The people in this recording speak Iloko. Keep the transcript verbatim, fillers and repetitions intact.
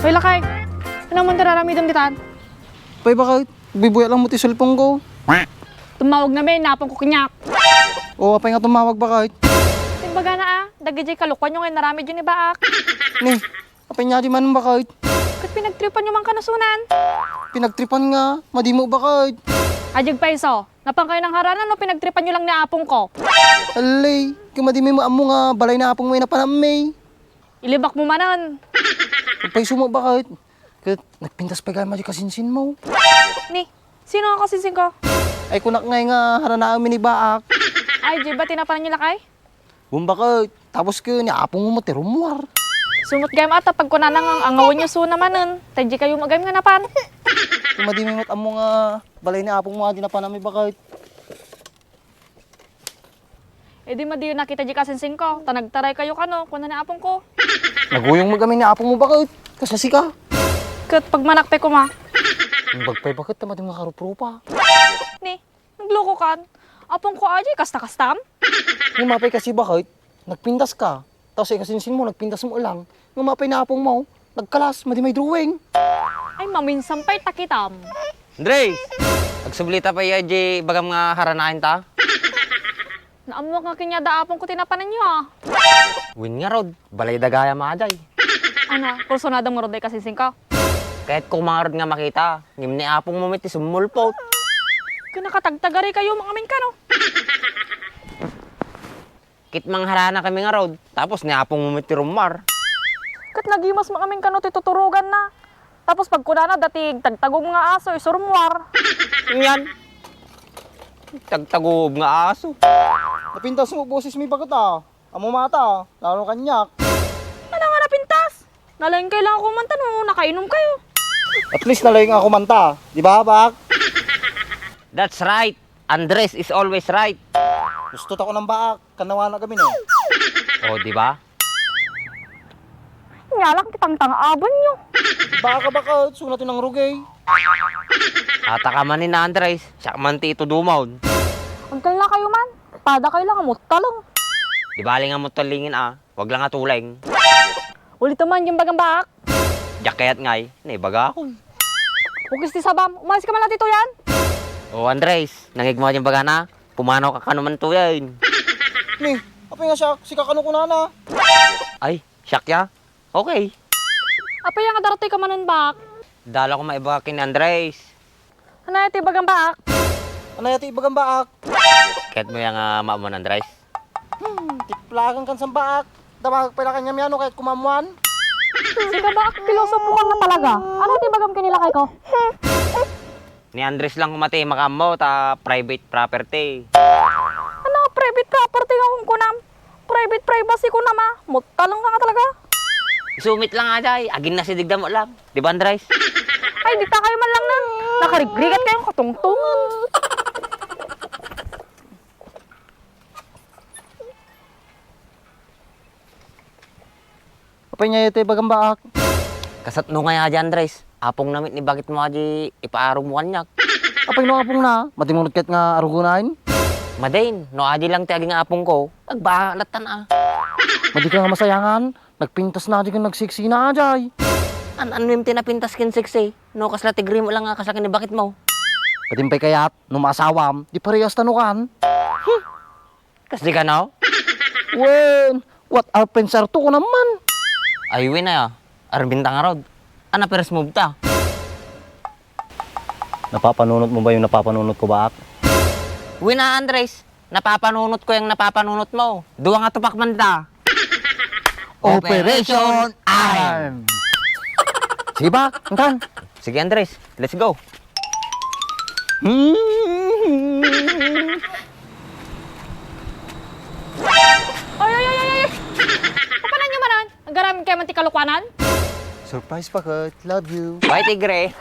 Hoy, lakay! Ania man ti aramidem ditan? Apay, baket? Agbuybuyat lang met ti cellphone ko. Tumawag ngamin ni apong ko kaniak. O, apay nga tumawag, baket? Imbagana a, dagidiay kalokuanyo nga inaramidyo ni Baak. Ni, apay nga di man, baket? Ket pinagtripanyo man kano sunan? Pinagtripan nga, madi met, baket? Adiay pay isu, napankayo nang harana no pinagtripanyo lang ni apong ko? Alay, ket madi met ammo nga balay ni apong mo ti napananmi. Ilibakmo manen. Agpayso met, baket? Ket nagpintas pay gayam diay kasinsinmo. Ni, sino nga kasinsinko? Ay, kunak ngay nga haranaem ni Baak. Ay, diay ba ti napananyo, lakay? Wen, baket? Tapos ket ni apong mo met ti rummuar. Isu met gayam a ta pagkunana nga angawenyo suna manen, ta diay kayo met gayam nga napan. Ket madi met ammo nga balay ni apong mo diay napananmi, baket? Idi madiyo nakita diay kasinsinko, ta nagtaray kayo kano, kuna ni apong ko. Naguyong met kami ni apong mo, baket? Kasla sika. Ket pagmanak pay koma. Imbag pay, baket, ta madi nga karuprupa. Ni, naglokokan. Apong ko a diay kasta-kastam? Ngem apay kasi, baket? Nagpintas ka. Tapos ay kasinsinmo, nagpintas met lang. Ngem apay ni apong mo, nagkalas, madi may drawing. Ay, maminsan pay ta kitam. Andres! Agsublita pay diay ibagam nga haranaenta? Naammoak nga kaniada apong ko ti napananyo a. Wen ngarud, balayda gayam a diay. Ania, kursunadam ngarud diay kasinsinko? Kayatko man ngarud nga makita, ngem ni apong mo met ti summulpot. Ket nakatagtagari kayo met amin kano. Ket mangharana kami ngarud, tapos ni apong mo met ti rummuar. Ket nagimas met amin kano ti tuturoganna. Tapos pagkunana, dati agtagtagub nga aso, isu rummuar. Ngan? Agtagtagub nga aso. Napintas met boses mi, baket a. Ammom a ta, lalo kaniak. Ania nga napintas? Nalaingkayo lang a kumanta no nakainumkayo. At least nalaing a kumanta, di ba, Baak? That's right. Andres is always right. Gusto ta kunam, Baak. Kannawana gamin, eh. O, di ba? Ania lang ti tangtang-abenyo. Baak a, baket, suna ti nangrugi. Ata ka man ni Andres, siak man ti itudomon. Agkalla kayo man. Pada kayo lang a muttaleng. Di bali nga muttalingin a, wag lang a tuleng. Ulitem man diay imbagam, Baak. Diak kayat ngay, naibagakon. Ukis ti sabam, umalis ka man la ditoy. O, Andres, nangngegmo diay imbagana? Pumanaw ka kano man tuyen. Ni, apay nga siak, sika kano kunana? Ay, siak ya? Okay. Apay nga daratoy ka manen, Baak? Dala ko maibaga ken ni Andres. Ania ti ibagam, Baak? Ania ti ibagam, Baak? Kayatmo ya nga maammuan, Andres? Hmm, tiplagan kan san, Baak. Damagek pay la kaniam no kayatko maammuan. Sika, Baak, pilosopo ka nga talaga. Ania ti ibagam ken ni lakayko? Ni Andres lang koma ti makaammo ta private property. Ania, private property nga kunkunam? Private privacy kunam a. Muttaleng ka nga talaga. Isu met lang a diay, aginnasidegda met lang. Di ba, Andres? Ay, dita kayo man lang na. Nakarigrigat kayo katungtungan. Apay nga iti ibagam, Baak? Kasano ngay a diay, Andres? Apongna met ni baketmo a diay ipaarogmo kaniak. Apay no apongna? Madi met ket nga arugonen? Madin, no adi lang ti aging apongko, agbalattan a. Madi ka nga masayangan, nagpintasna a diay ken nagseksina a diay. An-, annuem ti napintas ken seksi? No kasla ti grimo lang a kasla ken ni baketmo. Madin pay kayat, no maasawam, di parehas ta no kan. Kasdi kano? Wen, what are friends are to kunam man? Ay, wen a, arminta ngarud. Ania, first move ta? Napapanunot mo ba yung napapanunot ko, Baak? Wen a, Andres, napapanunot ko yung napapanunot mo. Dua nga tupak man ta. Operation Arm. Sige, Baak, angkan. Sige, Andres, let's go. Hmm. Ay, ay, ay, ay, ay! Kapanan nyo manen? Agaramid kayo man ti kalokuanan? Surprise, Baket. Love you. Bye, Tigre.